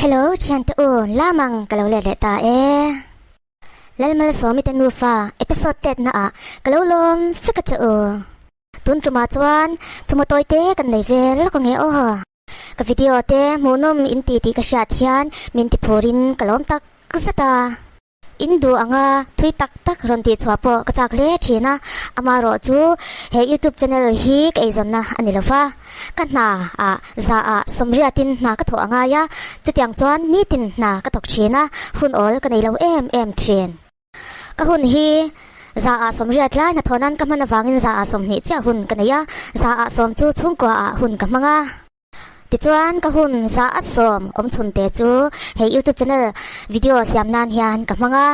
Hello thiante u, lamang ka lo let leh ta e. Lalmalsawmi te nufa episode tet na ah ka lo lawm fek a che u. Tun tumah chuan thumaw tawi te kan nei ve lawk ange aw. Ka video te hmuhnawm in ti tih ka hriat hian min ti phur in ka lawm tak zet a. In duh anga thui tak tak rawn tih chhuah pawh ka chak hle thin a, amaherawh chu he youtube channel hi ka eizawnna a ni lova, ka hna ah za ah sawmriatin hna ka thawh a ngai a, chutiang chuan nitin hna ka thawk thin a, hun awl ka nei lo em em thin. Ka hun hi za ah sawmriat lai hnathawh nan ka hman avangin za ah 20 chiah hun ka nei a, za ah sawm chu chhungkua ah hun ka hmang a. Tichuan ka hun za a sawm awm chhun te chu hei youtube channel video siam nan hian ka hmang a.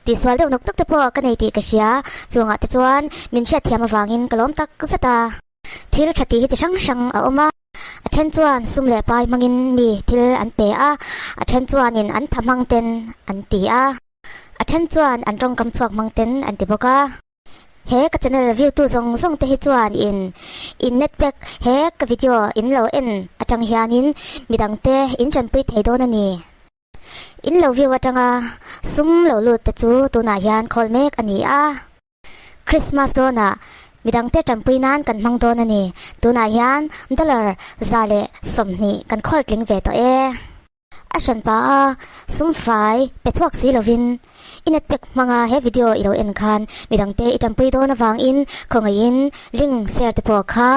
Tihsual deuh nawk nawk te pawh ka nei tih ka hria, chungah te chuan min hriatthiam avangin ka lawm tak zet a. Thil tha tih hi chi hrang hrang a awm a, a then chuan sum leh pai hmangin mi thil an pe a, a then chuanin an tha hmang ten an ti a, a then chuan an tawngkam chhuak hmang ten an ti bawk a. He ka channel view tu zawng zawng te hi chuan in in net pack he ka video in lo en atang hianin midang te in tanpui thei dawn a ni. In lo view atanga sum lo lut te chu tunah hian khawl mek a ni a. Christmas dawnah midang te tanpui nan kan hmang dawn a ni. Tunah hian dollar 120 kan khawl tling ve tawh e. A hran pa a, sum fai pe chhuak si lovin i net pack hmanga he video i lo en khan midangte i tanpui dawn avangin khawngaihin link share te pawh kha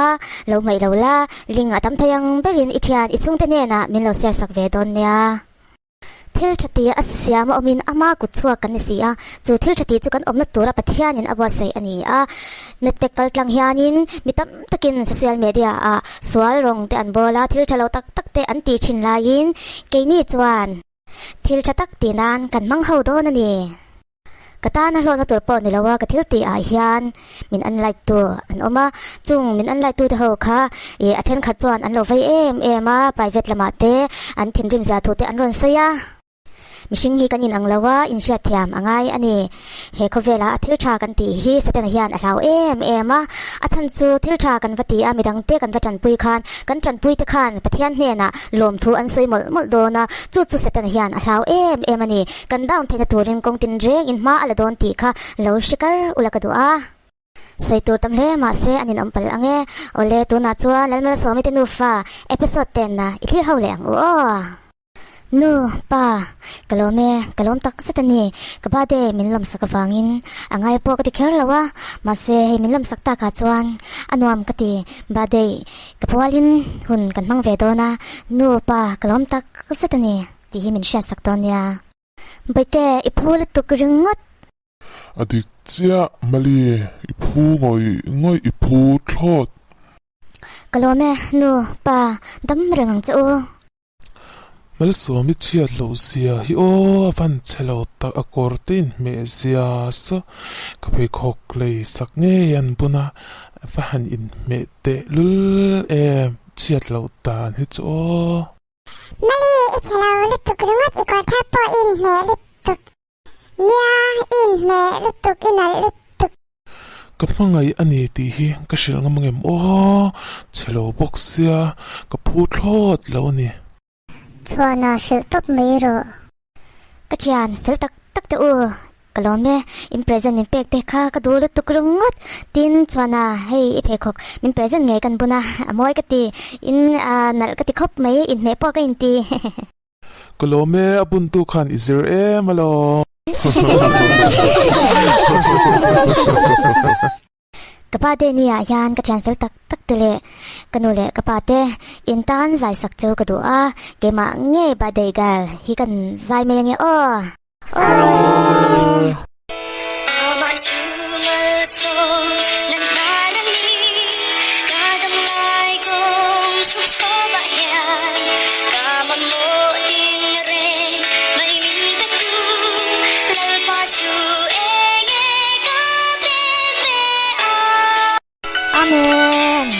lo hmaih lo la, link a tam thei ang berin i thian i chhungte hnenah min lo share sak ve dawn nia. Thil tha tih a siam a awmin ama kut chhuak kan ni si a, chu thil tha tih chu kan awmna tura Pathianin a buatsaih a ni a. Net pack kal tlang hianin mi tam takin social media ah sual rawng te an bawl a, thil tha lo tak tak te an tih thin laiin keini chuan thil tha tak tih nan kan hmang ho dawn a ni. Ka tana hlawhna tur pawh ni lo a, ka thil tih ah hian min unlike tu an awm a, chung min unlike tu te ho kha ih a thenkhat chuan an lo vei em em a, private lamah te an thinrim zia thu te an rawn sawi a. Mihring hi kan inang lo a, inhriatthiam a ngai a ni. He khawvela a thil tha kan tih hi Setana hian a hlau em em a. A chhan chu thil tha kan va ti a, midangte kan va tanpui khan, kan tanpuite khan Pathian hnenah lawmthu an sawi mawlh mawlh dawn a, chu chu Setana hian a hlau em em a ni. Kan down theihna turin kawng tinreng in hma a la dawn tih kha lo hre kar ula ka duh a. Sawi tur tam hle mahse an inawm palh ang e. Awle, tunah chuan Lalmalsawmi te nufa episode tenna i thlir ho leh ang u aw. Nu, pa, ka lawm e, ka lawm tak zet a ni. Ka birthday min lawmsak avangin a ngai pawh ka ti kher lo a, mahse hei min lawmsak takah chuan a nuam ka ti. Birthday ka pualin hun kan hmang ve dawn a, nu, pa, ka lawm tak zet a ni tih hi min hriatsak dawn nia. Baite, i phu lutuk ringawt. A dik chiah, Mali, i phu ngawih ngawih, i phu thlawt. Ka lawm e, nu, pa, dam reng ang che u. Malsawmi chhiat loh zia hi aw a van chhe lo tak a kawr te inhmeh zia saw ka pheikhawk lei sak ngei an bun a va han inhmeh teh lul em chhiat loh dan hi chu aw. Mali i chhe lo lutuk ringawt i kawr thar pawh i inhmeh lutuk. Nia, i inhmeh lutuk, i nalh lutuk. Ka hmangaih a ni tih hi ka hrilh ngam angem aw, chhe lo bawk sia, ka phu thlawt lo a ni. Chhuahna hrilh tawp mai rawh. Ka thian fel tak tak te u, ka lawm e, in present min pek te kha ka duh lutuk ringawt. Tin, chhuahna hei i pheikhawk min present ngei kan bun a, a mawi ka ti, in nalh ka ti khawp mai, inhmeh pawh ka inti. Ka lawm e, a buntu khan i zir em alawm. Ka pa te ni ah hian ka thian fel tak tak te leh ka nu leh ka pa te in tan zai sak chu ka duh a, keimah ngei birthday girl hi kan zai mai ange aw. Aww. Amen.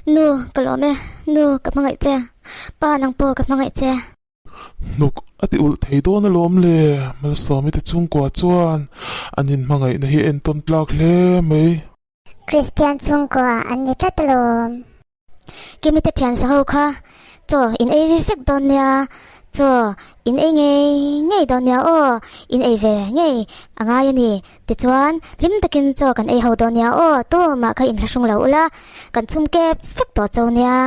Nu, ka lawm e. Nu, ka hmangaih che. Pa, nang pawh ka hmangaih che. Hnuk a ti ulh thei dawn alawm le, Malsawmi te chhungkua chuan an inhmangaihna hi entawn tlak hle mai. Kristian chhungkua an ni tlat alawm. Kimi te thian sa ho kha chaw in ei vek dawn nia, chaw in ei ngei ngei dawn nia aw, in ei ve ngei a ngai a ni. Tichuan hlim takin chaw kan ei ho dawn nia aw, tumah kha inhlahrung lo ula, kan chhum kep vek tawh cho nia.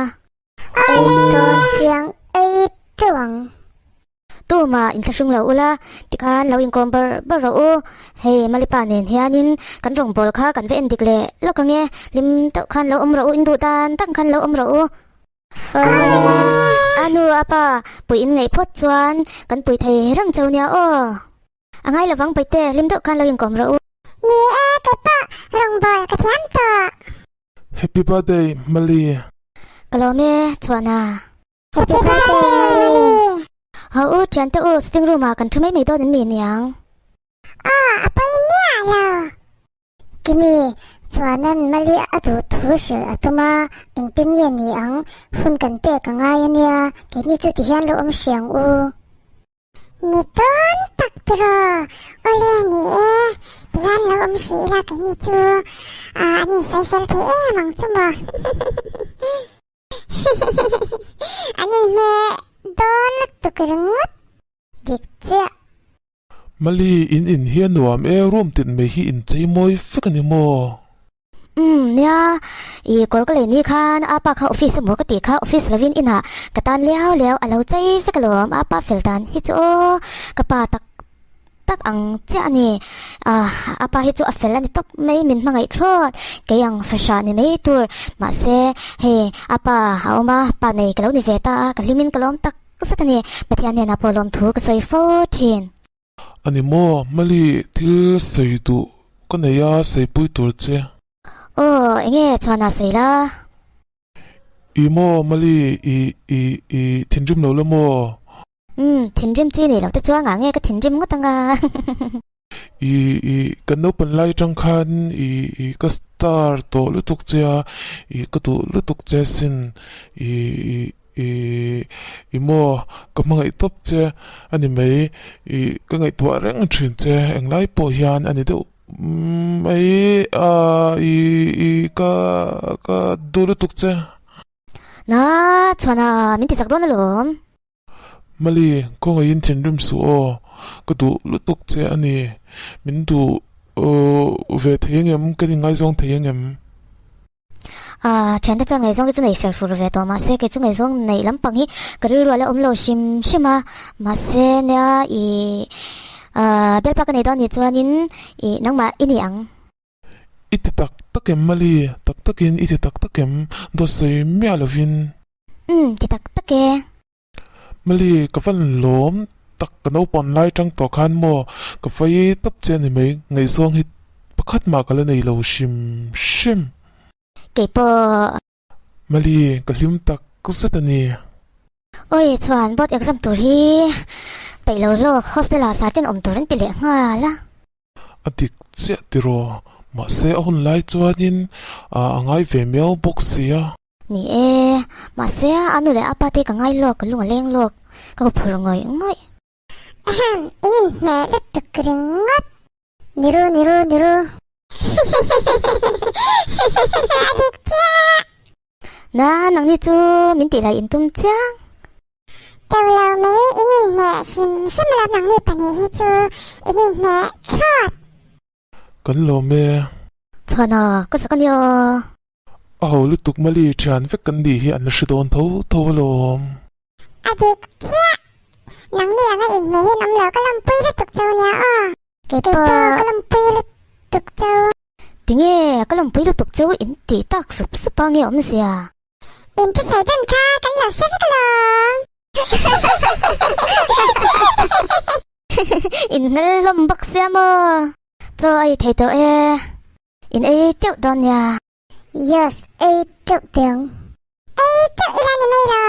Ei dawn chiang ei teuh ang. Tumah inthlahrung lo ula, tikhan lo inkawm bar bar rawh u. Hei Malipa nen hianin kan rawngbâwl kha kan va en dik leh lawk ang e, hlim deuh khan lo awm rawh u, in duh dan tak khan lo awm rawh u. A nu a pa pui in ngaih phawt chuan kan pui thei reng cheu nia aw. A ngai lovang Paite, hlim deuh khan lo inkawm rawh u. Ni e, keipawh rawngbâwl ka thiam tawh. Happy birthday Mali. Ka lawm e Chhuana. Happy birthday Mali. Haw u thiante u sitting room ah kan thu mai mai dawn em mi niang. Aw a pawi miah lo. Kimi, Chhuanan Mali a duh thu hrilh a tum a, engtin nge ni ang, hun kan pek a ngai a nia, keini chu tihian lo awm hri ang u. Ni dawn tak tiraw? Awle ni e, tihian lo awm hrih ila keini chu an insawi fel thei em ang chu maw? An inhmeh dawn lutuk ringawt dik chiah. Mali, in in hi a nuam e, room tin mai hi in chei mawi vek a ni maw? Umm nia, i kawr ka lei ni khan apa kha office emaw ka tih kha office lovin inah ka tan liau liau a lo chei vek alawm apa fel dan hi chu aw ka pa tak tak ang chiah a ni ah apa hi chu a fel a ni tawp mai min hmangaih thlawt kei ang fahrah ni mai tur mahse hei apa a awm a pa nei ka lo ni ve ta a ka hlimin ka lawm tak zet a ni Pathian hnenah pawh lawmthu ka sawi fo thin. A ni maw, Mali, thil sawi duh ka nei a, saipui tur che. Aw, enge chuan a sawi la? I maw, Mali, i, i, i thinrim lo la maw? Umm, thinrim chi nei lo te chuan ngah nge ka thinrim ngawt ang a? I, i, kan naupan lai atang khan i, i, ka star tawh lutuk che a, i, ka duh lutuk che sin, i, i, I i maw ka hmangaih tawp che a ni mai i ka ngaihtuah reng thin che englai pawh hian a ni deuh mai a i i ka ka duh lutuk che. Na chhuana min ti chak dawn alawm. Mali khawngaihin thinrim suh aw ka duh lutuk che a ni min duh ve thei angem kan ingaizawng thei angem. Aaa thiante chuan ngaihzawng te chu nei fer fur ve tawh mahse kei chu ngaihzawng neih lampang hi ka rilru a la awm lo hrim hrim a mahse nia ih aaa bialpa ka nei dawn nih chuanin ih nangmah i ni ang. I ti tak tak em Mali? Tak takin i ti tak tak em? Dawt sawi miah lovin. Umm ti tak tak e. Mali, ka van lawm tak ka naupang lai tang tawh khan maw ka vai tawp che a ni mai, ngaihzawng hi pakhat mah ka la nei lo hrim hrim. Keipawh. Mali, ka hlim tak zet a ni. Awi chuan board exam tur hi peih lo hlawk hostel ah sarten awm tur an ti leh nghal a. A dik chiah tiraw, mahse a hun lai chuanin a ngai ve miau bawk sia. Ni e, mahse a nu leh a pa te ka ngai lawk, ka lung a leng lawk, ka hu phur ngawih ngawih. Ahem, in inhmeh lutuk ringawt. Ni ru, ni ru, ni ru. A dik chiah. Na, nangni chu min tih lai in tum chiang. Teuh lo mai, in inhmeh hrim hrim lo nangni pahnih hi chu in inhmeh thlawt. Kan lawm e. Chhuana, ka zak a nia. A ho lutuk Mali thian vek kan nih hi an la hre dawn tho tho alawm. A dik chiah. Nangni anga inhmeh hian awm lo ka lawmpui lutuk chau nia aw. Keipawh ka lawmpui lutuk chau. Tinge ka lawmpui lutuk chau in tih tak sup sup a nge awmzia. In thusawi dan kha kan lo hre vek alawm. In hmel hlawm bawk sia maw? Chaw a ei thei tawh e. In ei teuh dawn nia. Yes, ei teuh teh ang. Ei teuh ila ni mai lo.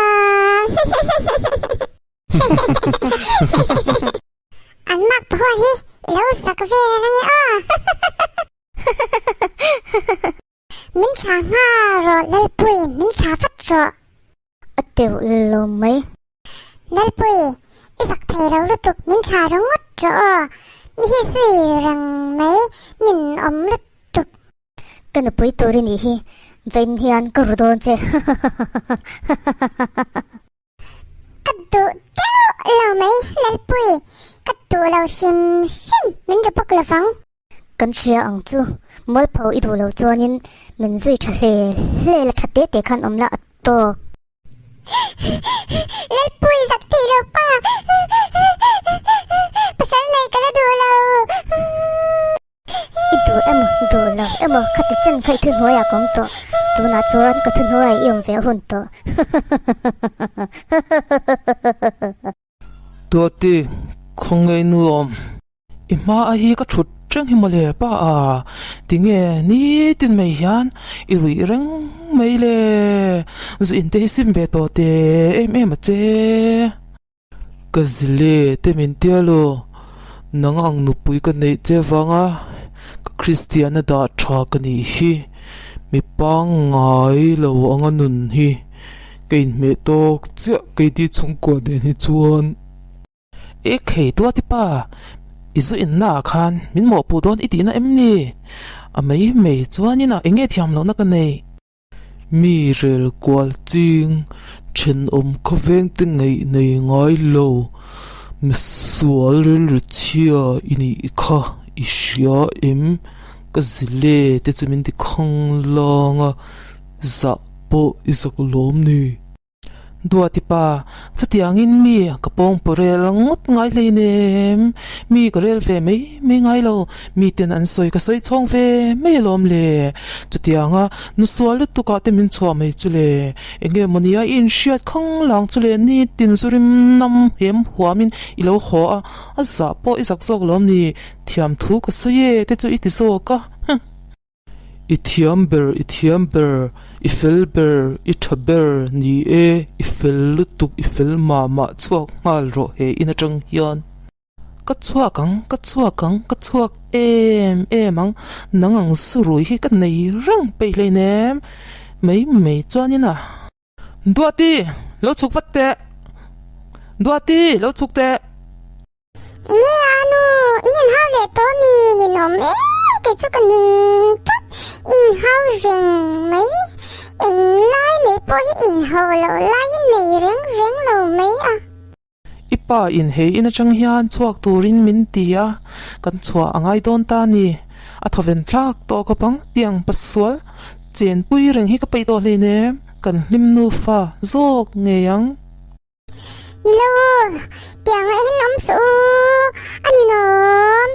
An mak pawh hi i lo zak vel ange aw. Min thla nghal rawh Lalpui, min thla. rawh. A teuh lo mai. Lalpui, i zak thei lo lutuk min thlah ringawt rawh aw. Mi hi zui reng mai nin awm lutuk. Ka nupui tur i nih hi, vawiin hian ka ru dawn che. Ka duh deuh lo mai Lalpui, ka duh lo hrim hrim min ru bawk lovang. Kan hria ang chu, mualpho i duh lo chuanin min zui tha hle hle la tha te te khan awm la a tawk. Lalpui zak thei lo pa, pasal nei ka la duh lo. I duh emaw duh lo emaw khati chen kha i thuhnuaiah ka awm tawh, tunah chuan ka thuhnuaiah i awm ve a hun tawh. Duati, khawngaih nuam. I hma a hi ka thut reng hi mawle pa a, tinge nitin mai hian i ruih reng mai le, zu in te hi sim ve tawh te em em a che. Ka zile te min tia lo, nang ang nupui ka neih che vanga ka Kristiana dah tha ka nih hi, mi pangngai lo anga nun hi ka inhmeh tawk chiah keini chhungkua nen hi chuan. E khei Duati pa, i zu inna ah khan min mawhpuh dawn i tihna em ni? A mai mai chuan inah eng nge thiam lohna ka neih? Mi rel kual ching, thenawm khawveng te ngaih nei ngai lo, misual rilru chhia i nih kha i hria em? Ka zile te chu min ti khang lang a, zah pawh i zak lawm ni? Duati pa, chutiangin mi ka pawng paw rel ngawt ngai hleinem, mi ka rel ve mai mai ngai lo, miten an sawi ka sawi chhawng ve mai alawm le, chutianga nusual lutukah te min chhuah mai chu le, enge mawnia i inhriat khang lang chu le nitin zurim nam hem huamin i lo haw a, a zah pawh i zak zawk lawm ni, thiamthu ka sawi e te chu i ti zawk a, huh. I thiam ber, i thiam ber, i fel ber, i tha ber ni e, i fel lutuk, i fel mah mah chhuak nghal rawh he in atang hian. Ka chhuak ang, ka chhuak ang, ka chhuak em em ang, nang ang surui hi ka nei reng peih hleinem, mai mai chuanin a. Duati, lo chhuk vat teh. Duati, lo chhuk teh. Nge a nu, in inhau leh tawh mi ninawm e, kei chu ka ning tlat, inhau reng mai, eng lai mai pawh hi inhau loh laiin nei reng reng lo mai a. I pa in hei in atang hian chhuak turin min ti a, kan chhuah a ngai dawn ta ni. A thawven thlak tawh khawp ang tiang pasual chenpui reng hi ka peih tawh hleinem, kan hlim nufa zawk ngei ang. Nilo, tiang ah hian awm suh u, a ninawm.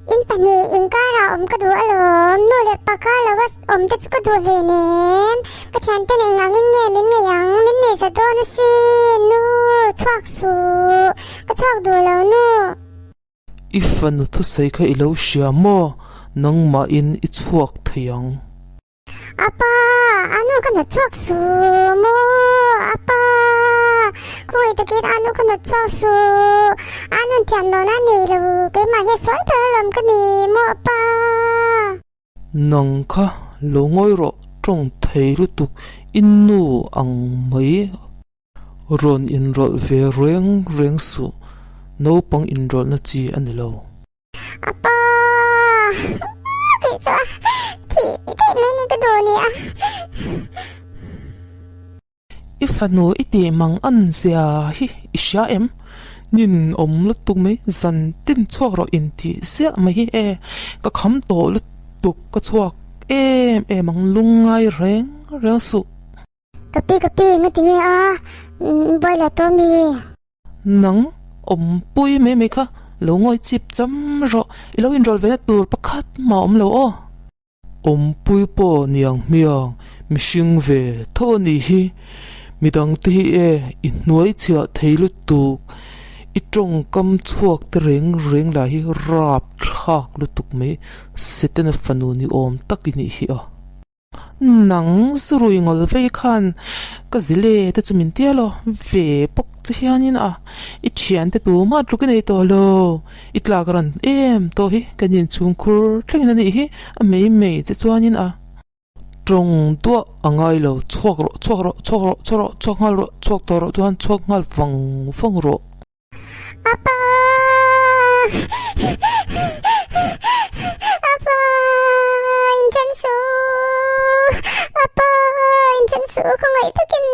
In pahnih inkarah awm ka duh alawm, nu leh pa kar lo a awm te chu ka duh hleinem. Ka thianten eng angin nge min ngaih ang, min nei za dawn asin, nu chhuak suh, ka chhuak duh lo nu. I fanu thusawi kha i lo hria maw, nangmahin i chhuak thei ang. Apa, anu ka na chhuak su maw? Apa, khawngaih takin anu ka na chhuak su. Anun thiam lohna a nei lo, keimah hi sawi ber alawm ka ni maw apa? Nang kha lo ngawi rawh tawng thei lutuk i nu ang mai. Rawn inrawlh ve reng reng suh, naupang inrawlhna chi a ni lo. Apa, kei chu a thih theih mai ni ka duh nia. I fanu i tih mang an zia hi i hria em? Nin awm lutuk mai, zan tin chhuak rawh in tih ziah mai hi e, ka kham tawh lutuk ka chhuak em em ang lungngai reng reng suh. Ka pi ka pi nga ti nge a buai leh tawh mi. Nang awmpui mai mai kha lo ngawi chip cham rawh i lo inrawlh ve na tur pakhat mah awm lo aw. Awmpui pawh niang hmiang mihring ve tho a nih hi midang te hi e i hnuai chhiah thei lutuk i tawngkam chhuak te reng reng lah hi rap thlak lutuk mai Setana fanu ni awm tak i nih hi a. Nang zurui ngawl vei khan ka zile te chu min tia lo, ve bawk che hianin a, i thiante tumah tluk i nei tawh lo, i tlak ran em tawh hi kan inchhungkhur thlengin a nih hi a mei mei che chuanin a. Tawng duah a ngai lo, chhuak rawh, chhuak rawh, chhuak rawh, chhuak rawh, chhuak nghal rawh, chhuak tawh rawh chuan chhuak nghal vang vang rawh. Apa! Apa! Inthen suh! Apa! Inthen suh khawngaih takin!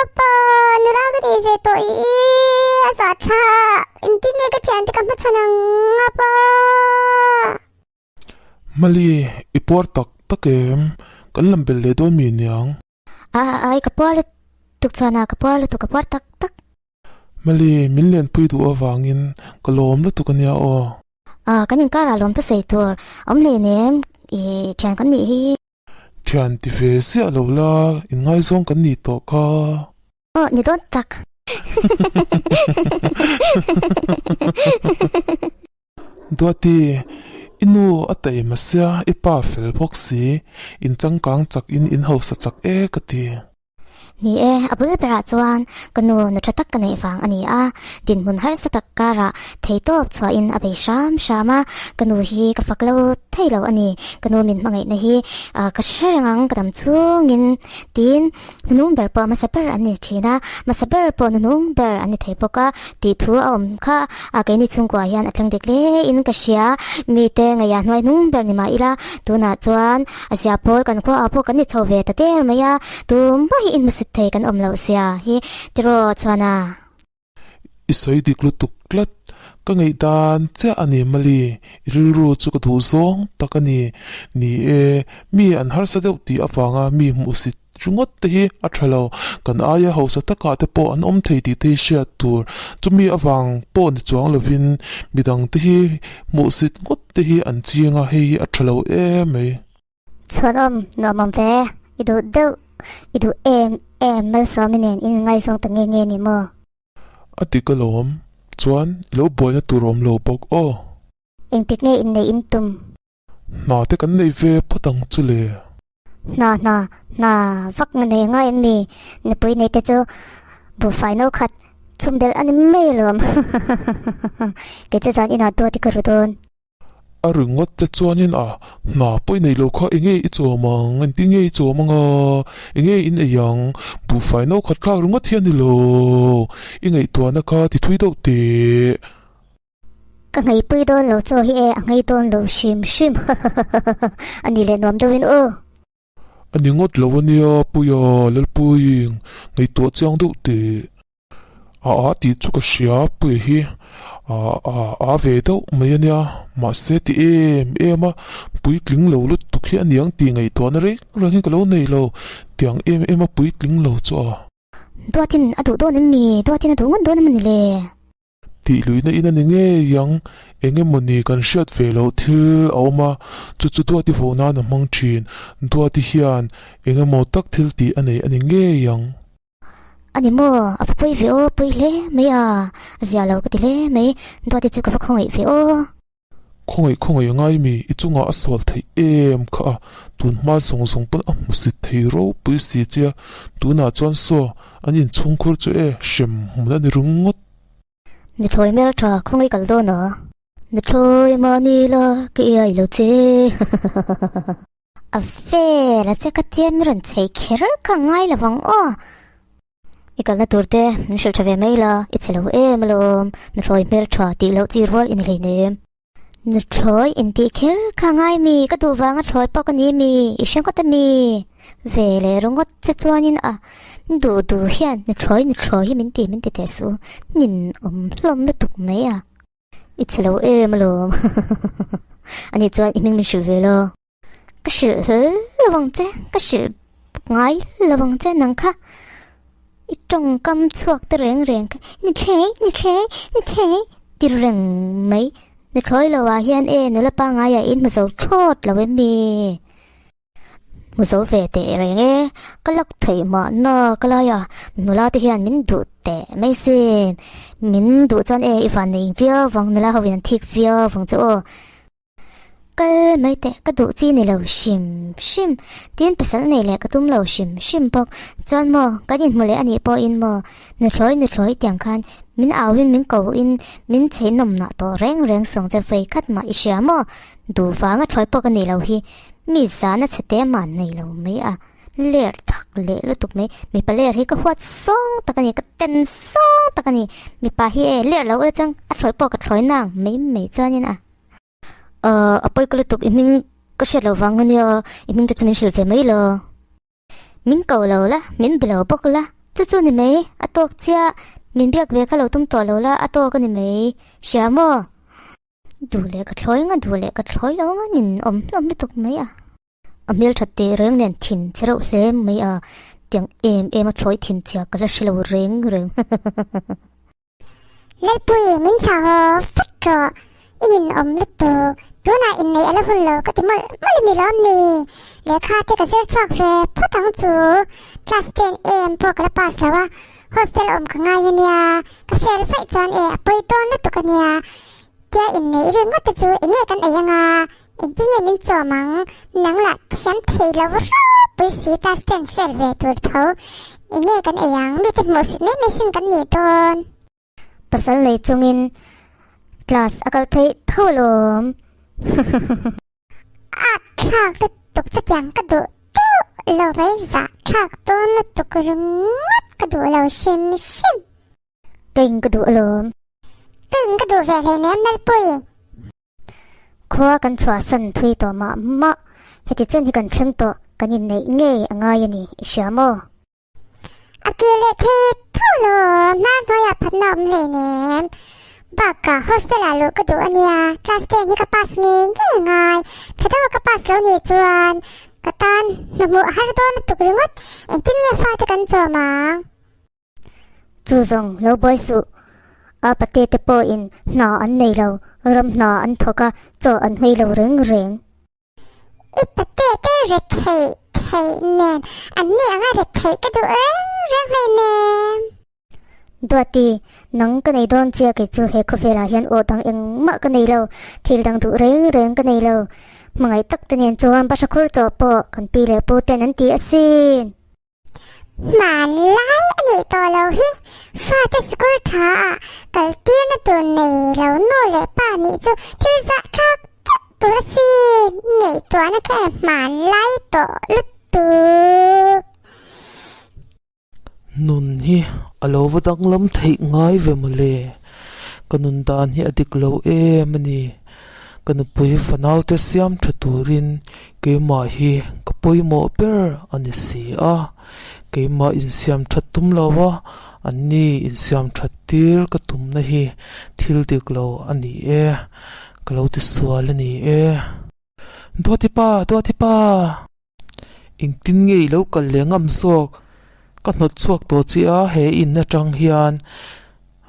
Apa! Nula ka nei ve tawh i a zah thlah! Engtin nge ka thiante ka hmachhan ang? Apa! Mali, i puar tak tak em? Kan lam bel leh dawn mi niang? A ai ka puar lutuk chuan a ka puar lutuk ka puar tak tak. Mali, min lenpui duh avangin ka lawm lutuk ania aw. A kan inkarah lawm ta sei tur awm hleinem i thian kan nih hi. Thian ti ve ziah lo la, inngaizawng kan nih tawh kha. Aw ni dawn tak. Duati, i nu a taima sia, i pa fel bawk si, in changkang chak in in hausa chak e ka ti. Ni e, a bul berah chuan ka nu nu tha tak ka neih vang a ni a, dinhmun harsa tak karah theitawp chhuahin a bei hram hram a, ka nu hi ka fak lo thei lo a ni, ka nu min hmangaihna hi ka hre reng ang ka dam chhungin tiin Hnunung ber pawh hmasa ber an ni thin a, hmasa ber pawh hnunung ber an ni thei bawk a tih thu a awm kha a keini chhungkua hian a thleng dik hle in ka hria. Mite ngaihah hnuai hnung ber ni mah ila tunah chuan a zia pawl kan khua ah pawh kan ni chho ve ta der mai a, tumah hi inhmusit thei kan awm loh zia hi tiraw chuan a. I sawi dik lutuk tlat, ka ngaihdan chiah a ni Mali, i rilru chu ka duh zawng tak a ni. Ni e, mi an harsa deuh tih avanga mi hmuhsit ringawt te hi a tha lo, kan aia hausa takah te pawh an awm thei tih te hi hriat tur, chumi avang pawh ni chuang lovin midang te hi hmuhsit ngawt te hi an ching a, hei hi a tha lo em mai. Chhuanawm nuam awm ve, i duh deuh, i duh em em Malsawmi nen in ngaizawng ta nge nge ni maw? A ti ka lawm, chuan i lo buaina tur awm lo bawk aw. Engtik nge inneih in tum? Hna te kan nei ve phawt ang chu le. Hna hna hna vak nga nei ngai em mi? Nupui nei te chu buhfai no khat chhum belh a ni mai alawm. Kei chu zan inah duat i ka ru dawn. A ringawt che chuanin a hna pawh i nei lo kha enge i chawm ang, engtin nge i chawm anga, enge in ei ang, buhfai no khat thlak ringawt hi a ni lo, i ngaihtuahna kha ti thui deuh teh. Ka ngaihpui dawn lo chaw hi e, a ngaih dawn lo hrim hrim a ni leh nuam deuhin aw. A ni ngawt lo a nia Puia Lalpuiing ngaihtuah chiang deuh teh. A a tih chu ka hria Puia hi a a a ve deuh mai a nia mahse ti em em a puitling lo lutuk hi a niang tih ngaihtuahna reng reng hi ka lo nei lo tiang em em a puitling lo chu a. Duatin a duh dawn em mi? Duatin a duh ngawt dawn em a ni le? Tih luihna in a ni ngei ang, eng emawni kan hriat ve loh thil a awm a, chu chu Duati vo nan a hmang thin. Duati hian eng emaw tak thil tih a nei a ni ngei ang. A ni maw, a va pawi ve aw, pawi hle mai a, a zia lo ka ti hle mai, Duati chu ka va khawngaih ve aw. Khawngaih khawngaih a ngai mi, i chungah a sual theih em kha a, tun hma zawng zawng pawn a hmusit thei ropui si che a, tunah chuan saw an inchhungkhur chu e hrem hmun a ni ringawt. Nuthlawi hmeltha khawngaih kal dawn a. Nuthlawi mahni la ka iai lo che. A vel a che ka tia mi rawn chei kher kha ngai lo vang aw. I kalna tur te min hrilh tha ve mai la, i che lo em alawm, nuthlawi hmeltha tih loh chi rual i ni hleinem. Nuthlawi intih kher kha ngai mi, ka duh vanga thlawi pawh ka ni mi, i hre ngawt ami? Ve leh ringawt che chuanin a duh duh hian nuthlawi nuthlawi hi min ti min ti teh suh, nin awm hlawm lutuk mai a. I che lo em alawm, ani chuan i hming min hrilh ve lo. Ka hrilh hlel lo ang che, ka hrilh ngai lo ang che nang kha. I tawngkam chhuak te reng reng kha ni thlei ni thlei ni thlei ti reng mai. Ni thlawi lo ah hian e nula pangngai ah in hmu zo thlawt lo em mi? Hmu zo ve teh reng e, ka lak theih mahna ka lai a, nula te hian min duh teh mai sin. Min duh chuan e i van nei viau vang nula ho in an thik viau vang chu aw. Kal mai teh ka duh chi ni lo hrim hrim tin pasal nei leh ka tum lo hrim hrim bawk chuan maw kan inhmu leh anih pawhin maw nuthlawi nuthlawi tiang khan min au in min ko in min chhei nawm nah tawh reng reng sawng che vei khat mah i hria maw duh vanga thlawi pawh ka nih loh hi. Mi zahna chhe te mah nei lo mai a, ler thak leh lutuk mai. Mipa ler hi ka huat sawng tak a ni, ka ten sawng tak a ni. Mipa hi e ler lo ula chuan a thlawi pawh ka thlawi nang mai mai chuanin a. Ahh a pawi ka lutuk i hming ka hriat loh vang ania, i hming te chu min hrilh ve mai lo. Min ko lo la, min be lo bawk la, chu chu ni mai, a tawk chiah, min biak ve kha lo tum tawh lo la, a tawk a ni mai, hria maw? Duh leh ka thlawi nga, duh leh ka thlawi lo nga nin awm hlawm lutuk mai a. A hmelthat teh reng nen thin che reuh hle mai a, tiang em em a thlawi thin chhia ka la hre lo reng reng. Lalpui, min thlah haw fat rawh, i ninawm lutuk, tunah inneih a la hun lo ka ti mawlh mawlh a ni lawm ni? Lehkha te ka zir chhuak ve phawt ang chu, class ten em pawh ka la pass lo a, hostel awm ka ngai a nia, ka fail vaih chuan e a pawi dawn lutuk a nia, tia inneih ringawt te chu eng nge kan ei anga, engtin nge min chawm ang, nang lah thiam thei lo ropui si class ten fail ve tur tho, eng nge kan ei ang, mite hmuhsit mai mai sin kan nih dawn. Pasal nei chungin class a kal theih tho alawm. A thlak lutuk chutiang ka duh deuh lo mai zah thlak dawn lutuk ringawt ka duh lo hrim hrim. Keiin ka duh alawm. Keiin ka duh ve hleinem Lalpui. Khua kan chhuahsan thui tawh mah mah, heti chen hi kan thleng tawh, kan inneih ngei a ngai a ni, i hria maw? A kir leh thei tho lo, hnar hnuaiah phatna awm hleinem. Bakah hostel ah luh ka duh a nia, class ten hi ka pass ngei ngei a ngai, tha deuha ka pass lo nih chuan ka tan hna hmuh a har dawn lutuk ringawt, engtin nge fate kan chawm ang? Chu zawng lo buai suh, a pate te pawhin hna an nei lo, ram hna an thawk a, chaw an hmei lo reng reng. I pate te retheih theih nen an ni anga retheih ka duh reng reng hleinem. Duati, nang ka nei dawn chia kei chu he khawvelah hian aw dang engmah ka nei lo, thil dang duh reng reng ka nei lo. Hmangaih tak te nen chuan bahra khur chawh pawh kan pi leh pu ten an ti asin. Hmanlai a nih tawh lo hi fate school tha ah kal tirna tur nei lo nu leh pa nih chu thil zahthlak deuh tur asin ngaihtuahna kha e hmanlai tawh lutuk. Nun hi a lo va danglam theih ngai ve mawle, ka nun dan hi a dik lo em a ni. Ka nupui fanaute siam tha turin keimah hi ka pawimawh ber a ni si a, keimah insiam that tum lo a, anni insiam that tir ka tumna hi thil dik lo a ni e, ka lo ti sual a ni e. Duati pa, Duati pa! Engtin nge i lo kal leh ngam zawk? Ka hnawt chhuak tawh che a, he in atang hian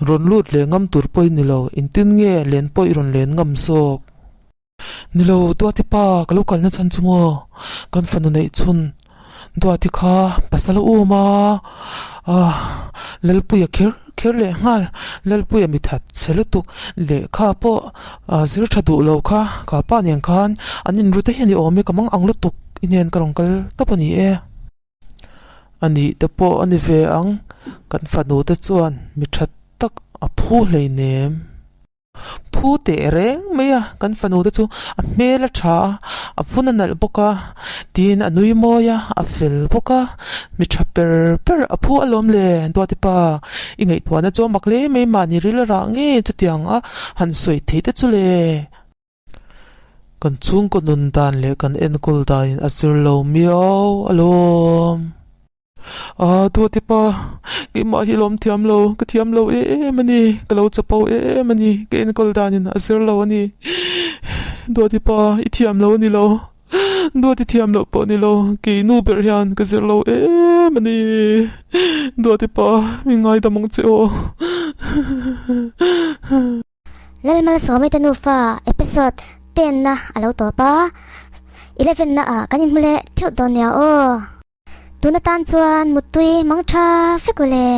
rawn lut leh ngam tur pawh i ni lo. Engtin nge len pawh i rawn len ngam zawk? Ni lo, Duati pa, ka lo kalna chhan chu maw? Kan fanu neih chhun Duati kha pasal a um a, ah Lalpuia kher kher leh nghal, Lalpuia mi that chhe lutuk lehkha pawh ah zir tha duh lo kha ka pa nen khan an inru te hian i awm e ka mang ang lutuk i hnen ka rawn kal tawp a ni e. A nih te pawh a ni ve ang, kan fanu te chuan mi that tak a phu hleinem. Phu teh reng mai a, kan fanu te chu a hmel a tha a, a vun a nalh bawk a, tin a nui mawi a, a fel bawk a, mi tha per per a phu alawm le Duati pa, i ngaihtuahna chu a mak hle mai mahni ril a rah nge chutiang a han sawi theih te chu le. Kan chhungkaw nun dan leh kan enkawl danin a zir lo miau alawm. Ah Duati pa, keimah hi lawm thiam lo, ka thiam lo em a ni, ka lo chapo em a ni, ka enkawl danin a zir lo a ni. Duati pa, i thiam lo a ni lo, Duati thiam loh pawh a ni lo, kei nu ber hian ka zir lo em a ni. Duati pa, min ngaidam ang che aw. Lalmalsawmi te nufa episode ten na a lo tawp a, eleven na ah kan inhmu leh theuh dawn nia aw. Tuna tan chuan muttui mang tha vek u le.